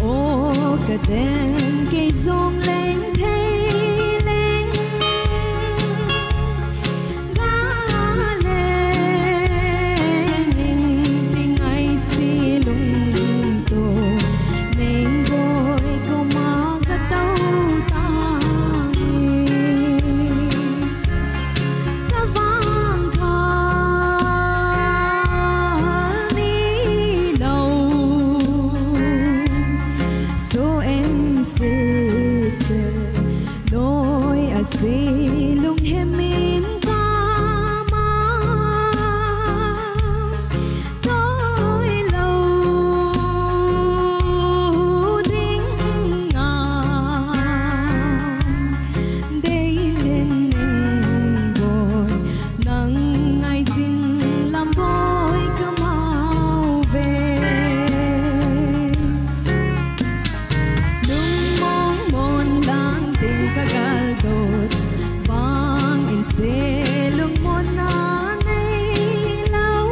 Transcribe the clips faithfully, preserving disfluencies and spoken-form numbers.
O ka den kei jong leng thei leng, ga leng in ti ngai si lungto, Nengboi koma ka tou tange. Chavang kha ni lo, so em sese, noi ase lunghem in kama, toi lou ding a, dei lheh in Nengboi, nang ngaijin Lamboi ka mao ve. Lungmong mon lang ding ka galdot, vang in se lungmonna nei lou.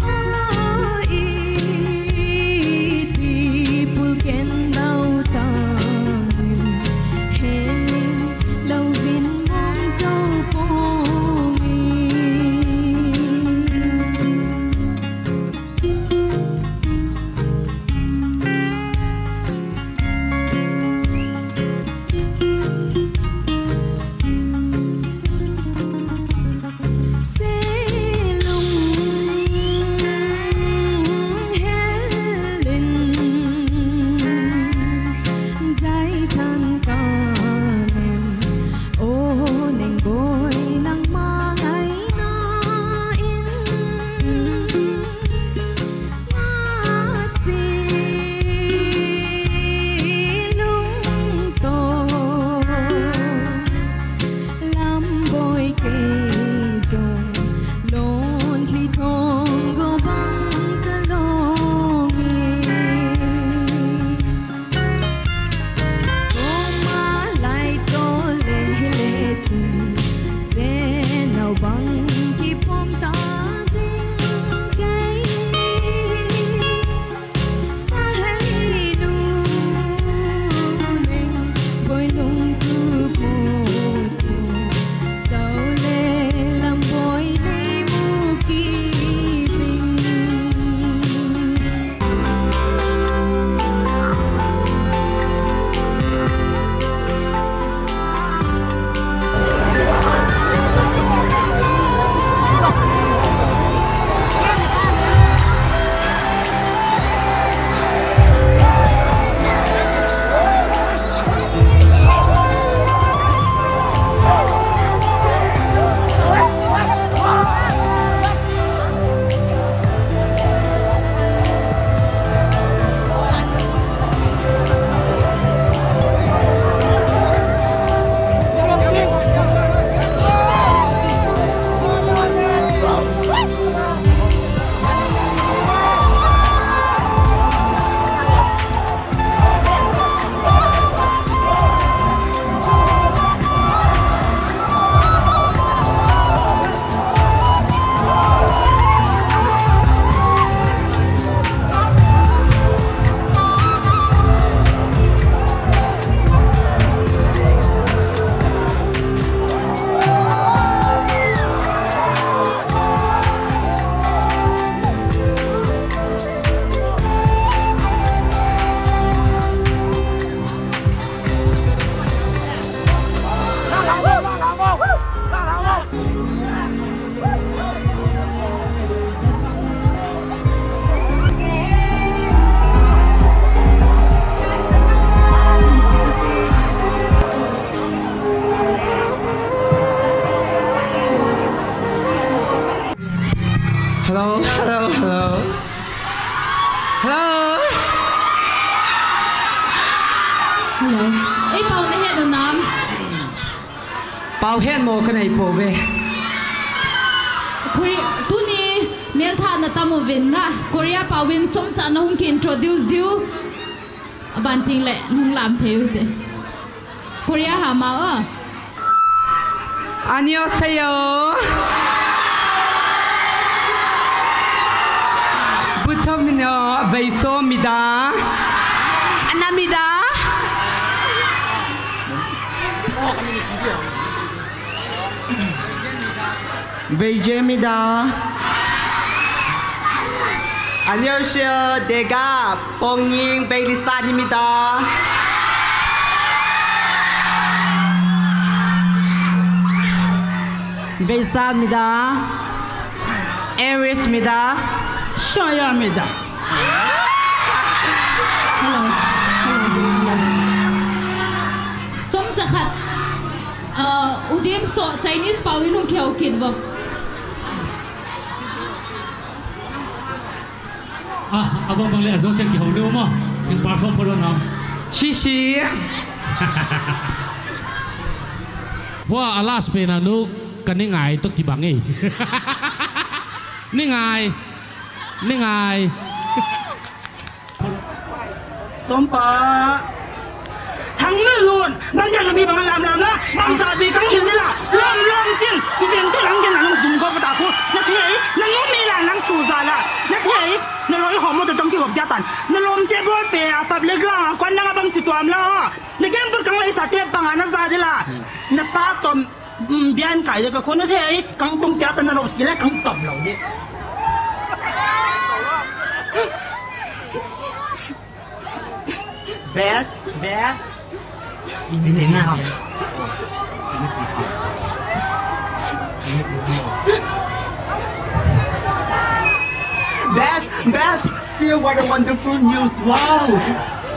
A, iti pulken dau tanin, hening louvin mong jou pong in. Se lunghel in jai than kanem, o Nengboi nangma ngaina in. Ngasi lungto, Lamboi kei jong, lonlhi thong go bang ka long e. Koma lai tol leng hile chun, se nau bang kipom ta ding kei. Sahei nu Nengboi lungtup mo su, sao le Lamboi nei mu kit ding. Hello, hello, hello. Hello. Hello. Ei, pao nahet u nam? Pao het mo kanei pouve. Kori, tuni melthahna tam uvin na, Korea paovin chomcha nahung ki introduce diu. Aban tengle nahung lam thei ute. Korea hama o. Annyeonghaseyo. Puchom mino, beiso mida. Ana mida. Veije mida. Anyoshio dega pongning veilisa nimida. Veisa mida. Aries mida. Shaya mida. Hello. Hello. Hello. Chomcha khat. Uh, u James to Chinese pau in hung kihou kit vo. Ah, abang bang le ajo chen kihou ni uma. In perform polo na. Shishi. Hua alas pe na nu kani ngai to kibang e. Ni ngai. Ni ngai. Sompa. Thangminlun, bang jana mi bang lam lam la, bang sa bi kang hin la, lom lom chin, ki jen te lang jen lang sum ko pata ko, na thei, na nu mi la lang su za la, na thei, na loi ho mo te tong ki hop ja tan, na lom te bol pe a public ground, kon lang bang chi tuam la, na kem pur kang lai sa te bang ana za de la, na pa tom, Mm, bian kai le ka khon a thei, kang tung pia ta na lo si le kang tom lo de. Best, best. Ini na. Best, best. See what a wonderful news. Wow.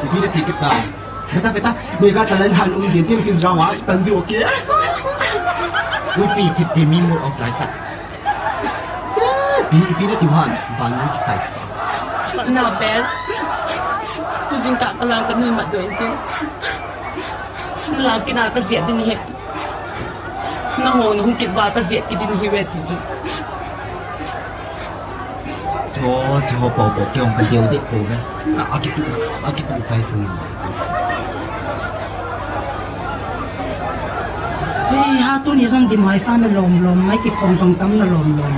Ini na ticket ba. Beta, beta, mega talent han um din tin kis rawa, tan di okay. Ui pi tip tip mi mood off lai sa. Pi, pi na tiu han, ban mi kichai sa. Na best. Tu jing ka ka lang ka nui mat do in tin. Na lang kina ka zia din het. Na ho na hung kit ba ka zia kit din hi ve ti chu. Cho, cho, po, po, kiong ka deu de ko ve. A, a kitu, a kitu sai sun. Hey, ha tu ni jong dim hai sa na lom lom, mai ki khom jong tam na lom lom.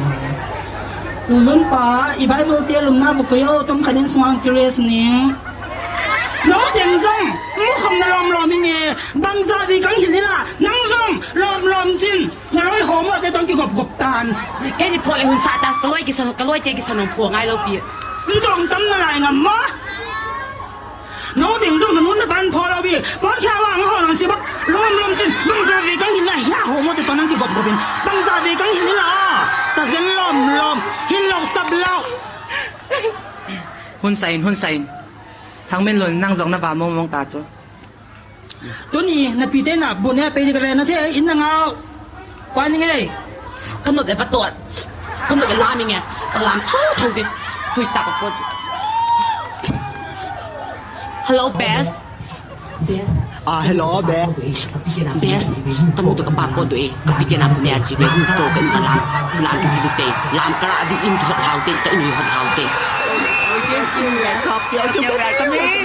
Lulun pa, i Bible te lum na bu pe o, tom khanin suang curious ning. No, teng jong, mu kham na lom lom ning e, bang za di kang hil la, nang jong, lom lom chin. Na loi ho mo te tong ki gop gop tan. Kei ni pho le hun sa ta, ka loi ki san, ka loi te ki san pho ngai lo pi. Ntong tam na lai ngam mo. No ding dong na mun na ban pho lo pi. Pon kha wa ngo ho nang si ba. Lom lom chin, bang za ve kang hin la hia ho mo te tong nang ki gop gop in. Bang za ve kang hin la. Ta zen lom lom, hin lo sap lo. Hun sa in, hun sa in. Thangminlun nang jong na va mong mong ta chu. Tuni, na pi te na bu ne pe di ka ve na the, in na ngau. Kwa ni nge. Ka nop e va tot. Ka nop e lam nge. Ka lam tho tho di. Tui ta ka pot. Hello, Best. Best. Ah, hello, Best. Best. Ka mu to ka pa pot do e. Ka pi te na bu ne a chi ve. Hu to ka in ka lam. Lam ki si te. Lam ka ra di in ki hot hau te. Ka in hot hau te. Welcome, welcome.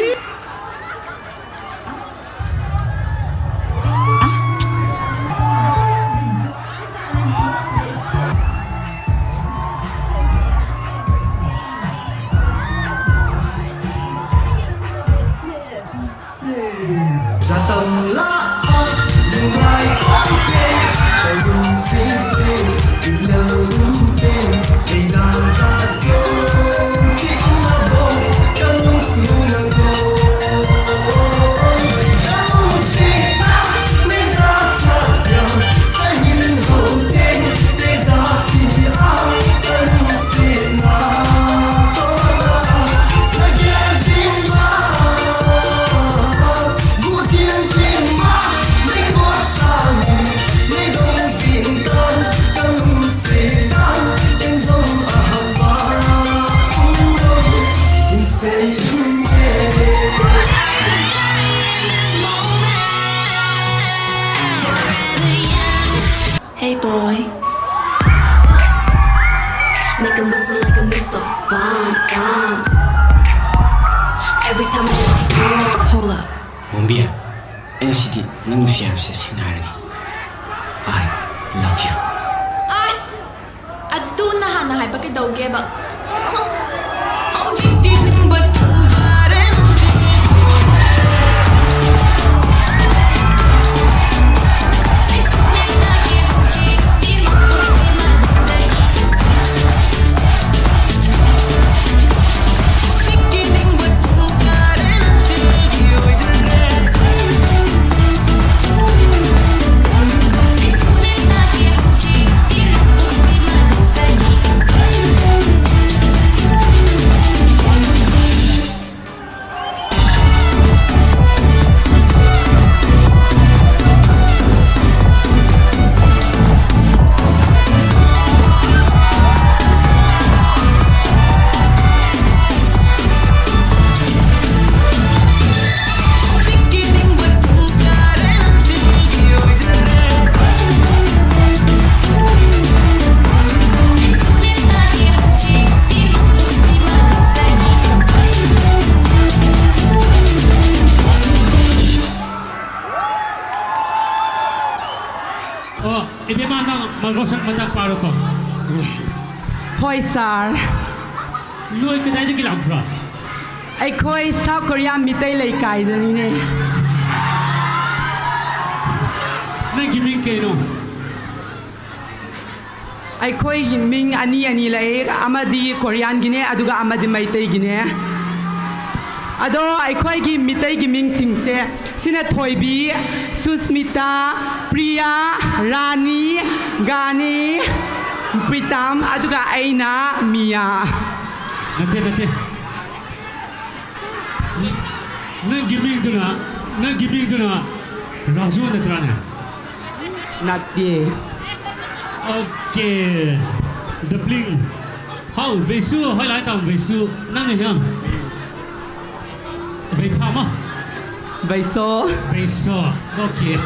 Hey boy. Make 'em whistle like a missile. Bomb, bomb. Every time I, hold up. Mombia, N C D, nang nusia se sinari. I love you. As, adu na hana hai pa ke dau ge ba. Ang rosak matang paro ko. Hoy, sir. Noi ka dai de kilang pra. ไอ้คอย South Korea มีไตเลยไก่เดี๋ยวนี้เนี่ย Nang giming kay no. ไอ้คอย giming ani ani lai, amadi Korean gine, aduga amadi Meitei gine. Ado, ไอ้คอย gi มีไต giming singse. Sina Thoibi, Susmita, Priya, Rani, Gani, Pritam, aduga aina Mia. Nate, nate. Nang giming tu na, nang giming tu na, Raju na tra na. Nate. Okay. The Bling. Hao, Veisu, hoi lai tam Veisu, nang ni hiam. Vei pha ma. Veiso. Veiso. Okay.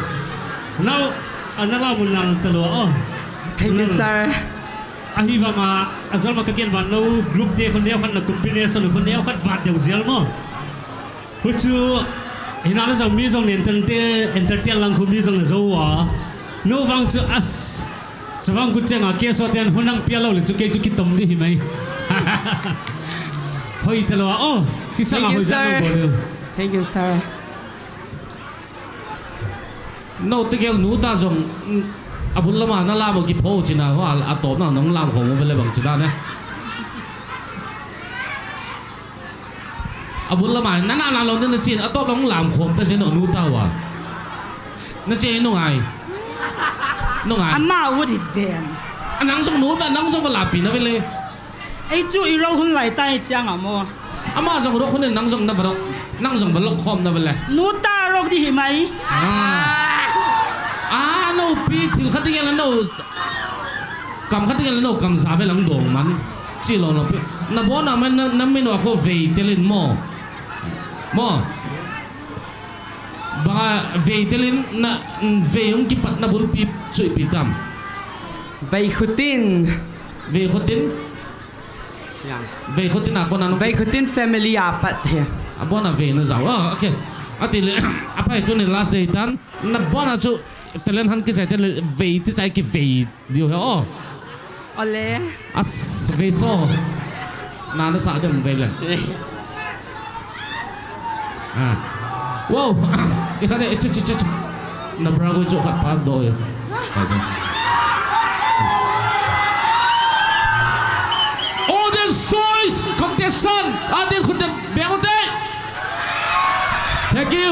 Now, anala mun nal talo. Oh. Thank you, sir. Ahivanga, ajal ma ka ken ban lo group te khun neo khat na combination khun neo khat vat deu jel mo. Huchu, hina la jong mi jong ne entertain, entertain lang khu mi jong na jo wa. No vang chu as, chavang ku chenga ke so ten hunang pia lo le chu ke chu kitom di hi mai. Hoi talo. Oh, kisanga hoi ja no bol. Thank you, sir. No tegel nu ta jong, mm, abul lama na lam ki pho china ho al atop na nong lam khom vele bang china ne. Abul lama na na na lo na chin atop nong lam khom ta chin nu ta wa. Na che nu ngai. Nu ngai. Ama u di den. Anang jong nu ta nang jong la pi na vele. Ei chu i ro hun lai tai chiang a mo. Ama jong ro hun nang jong na ro. Nang jong ro khom na vele. Nu ta ro di hi mai. Ah. Ah, no pi thil khat ding la no. Kam khat ding la no kam sa ve lang dong man. Chi lo lo pi. Na bon a man na, na min wa ko vei telin mo. Mo. Ba vei telin na vei hung kipat na bulpi chu ipi tam. Vei khutin. Vei khutin. Yang. Vei khutin a kona nung. Vei khutin family a pat he. A bona vei na jao. Oh, okay. Ati le, apai tu ni last day tan. Na bona chu talent han ki chai te le vei ti chai ki vei. Diu he, oh. Ole. As, vei so. Na, na sa dem vei le. Ah. Wow. Ikhade, chu, chu, chu, chu. Na bra ko chu khat pa do ye. Audience choice contestant. Adin khun de, beng te. Thank you.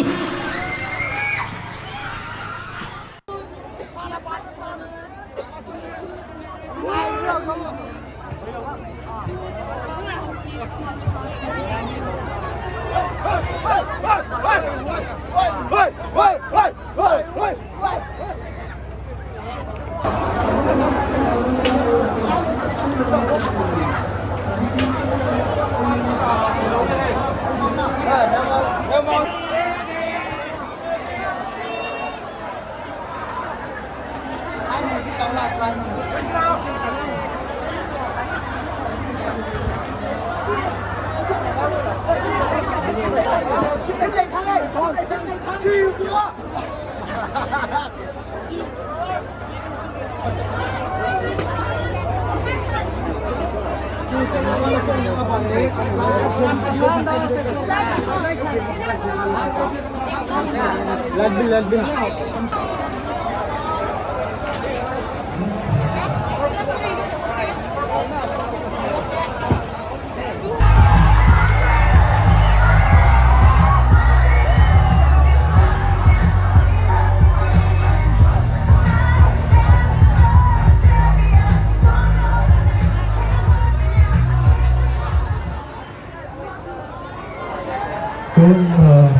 Tun, ah,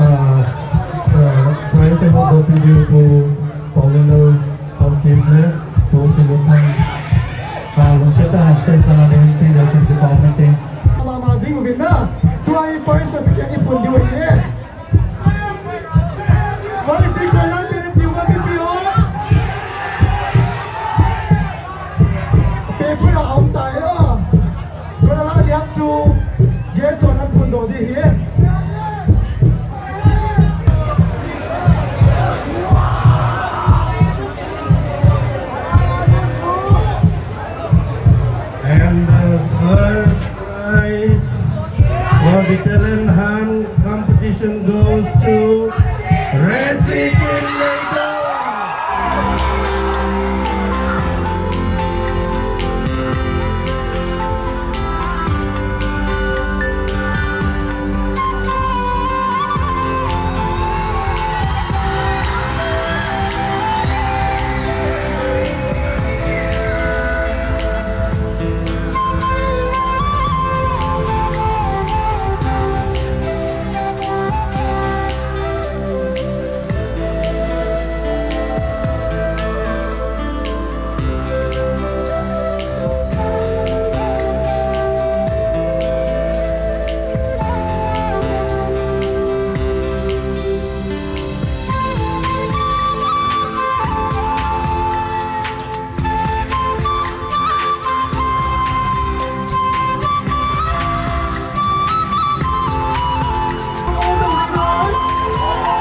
ah, ah, prize a hung doh peh diu pu Paulino Haokip le Pu Chiluthang, ah, lungset tah a stage langa ding peh diu chu kipa um e. Mama jing uvin na, tua hi first, second i phun diu ahi. First hi koi a um ding ti uva mipi ho. Paper a um tai o. Koi a la diam chu guest hon an phun doh ding ahi. The talent hunt competition goes to Resi Kin Leidoi.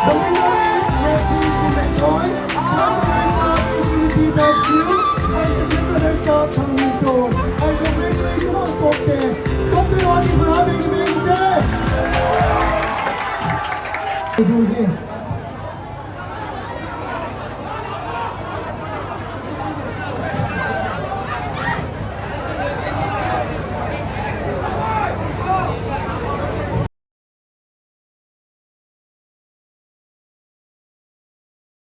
The winner is Resi Kin Leidoi, first runner-up in Unity Best View, and second runner-up Thang Min Chon. And congratulations on top ten. Top ten ahi, bra beng beng te.